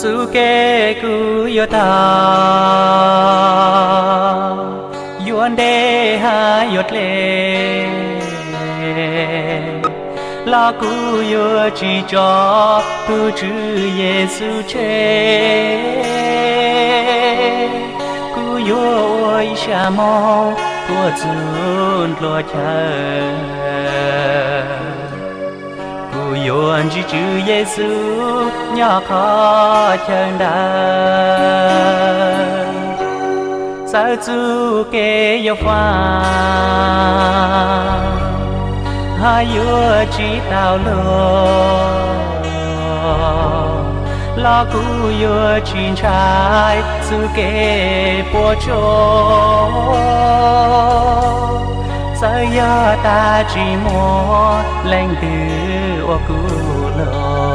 Txuj kev kuv yuav taug, yuav ntev hab yuav dle, los kuv yuav tsis tso tug Tswv Yexus tseg. Kuv yuav ua ib sab moog tuaj txug nplua chaw. Kuv yuav ntsib Tswv Yexus nyob qhov chaw ntawd. Txawm txuj kev yuav faaj hab yuav tsis tau luag, los kuv yuav tsis ntshai txuj kev puas tsuaj. Txawm yog tag tsis muaj leej twg ua kuv luag,